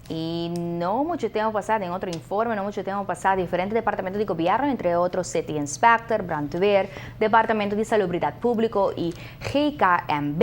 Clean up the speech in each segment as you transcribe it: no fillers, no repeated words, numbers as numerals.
Y no mucho tempo pasa, den otro informe, no mucho tempo pasa, diferente departamento di gobierno, entre otro City Inspector, Brandweer, Departamento di Salubridad Publico y GKMB,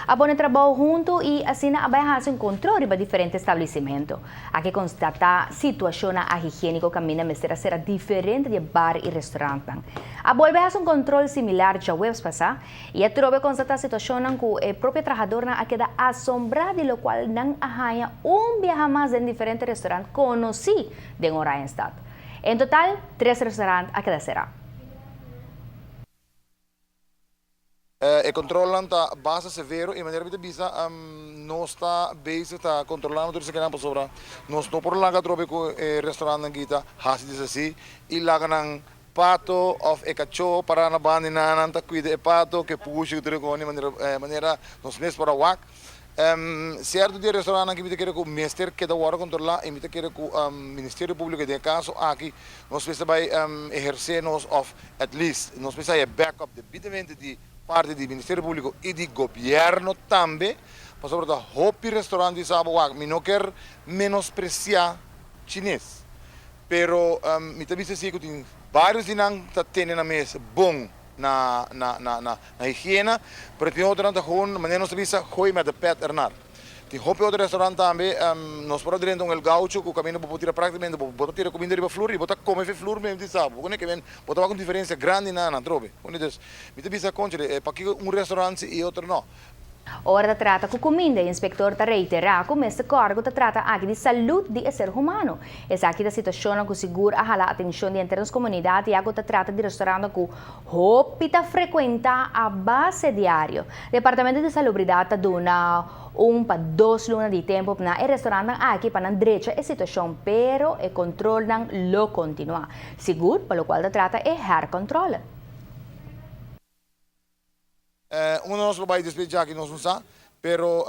a pone trabou hunto y asina a bay haci un control riba diferente establecimento. A ke constata situacionnan ahigienico caminda mester a cera diferente di e bar y restaurantnan. A bolbe haci un control similar djaweps pasa Y atrobe constata situacionnan cu e propio trahadornan a keda asombra di locual nan a haña un biaha mas den diferente restaurant conoci den Oranjestad. En total, tres restaurant a keda cera. E controlnan ta basta severo y manera mi ta bisa nos ta bezig ta controlando tur esakinan pasobra nos no por laga atrobe cu e restaurantnan kita haci desasi y laga nan Pato of e kachó pará na banda di nan, nan ta kuida e pato ku e pushi ku tur e kos manera manera nos mes por a wak. Sierto di e restaurantnan aki mi ta kere ku mester keda wòrdu kontrolá i mi ta kere ku Ministerio Públiko den e kaso aki nos mester bai ehersé nos of at least nos mester haya backup debidamente di parti di Ministerio Públiko i di gobièrnu tambe pasobra ta hopi restaurant di sa bo wak. Mi no ker menospresiá chines. Pero mi ta bisa si ku tin varios di nan ta tene nan mes bon na na na na higiena, pero tin otronan ta gewoon manera nos ta bisa gooi met de pet ernaar. Tin hopi otro restaurant tambe, nos por a drenta un El Gaucho ku kaminda bo por tira praktikamente bo bo ta tira kuminda riba flur i bo ta kome fe flur mesmo di sa bo kone ke men bo ta wak un diferensia grandi na nan atrobe. Dus mi ta bisa konchale pakiko un restaurant si i otro no. Ora ta trata ku kuminda, e inspektor ta reiterá ku mester kòrda ku ta trata aki di salud di e ser humano. Esaki ta situashonnan ku sigur a hala atenshon di henter nos komunidat ya ku ta trata di restorantnan ku hopi ta frekuentá a base diario. Departamento di Salubridat ta duna un pa dos luna di tempu na e restorantnan aki pa nan drecha e situashon, pero e kontrolnan lo kontinuá, sigur pa lokual ta trata e herkontròle. Unda nos lo bai despues djaki nos no sa, pero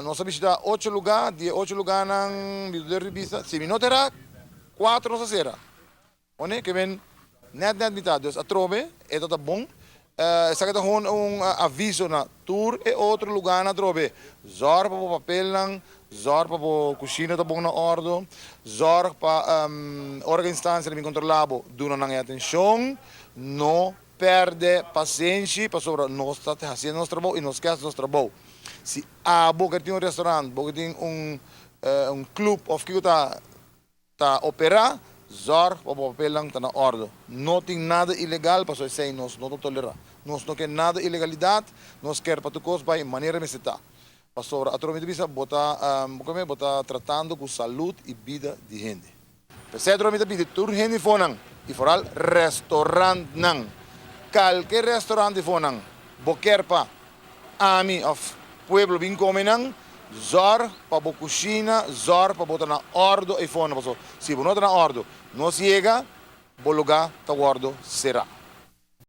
nos a bishita ocho lugá, di e ocho lugánan mi ta dor di bisa, si mi no ta era, kuater nos a sera. One ke men nèt nèt mitad, dus atrobe e ta ta bon. Esaki ta gewoon un aviso na tur e otro lugánan atrobe, zòrg pa bo papelnan, zòrg pa bo kushina ta bon na òrdu, zòrg pa ora ku instansia ta bin kontrolá bo, duna nan e atenshon, no Perde pasenshi pasobra nos ta haciendo nos trabou y nos ke haci nos trabou. Si abo ke tin un restaurant, bo ke tin un un club of kiko ta ta opera, zorg pa bo papelnan ta na ordo. No tin nada ilegal pasobra esey nos no ta tolera. Nos no ke nada ilegalidad, nos kier pa tur cos bay manera mester ta. Pasobra atrobe mi ta bisa bo ta bo ta tratando cu salud y bida di hende. P'esei atrobe mi ta pidi tur hende fonan i foral restaurantnan, kalke restaurant di fonan bo kier pa ami òf pueblo bin kome nan, zòrg pa bo kushina, zòrg pa bo ta na òrdu ei fonan, pasobra si bo no ta na òrdu, nos yega, bo lugá ta wòrdu será.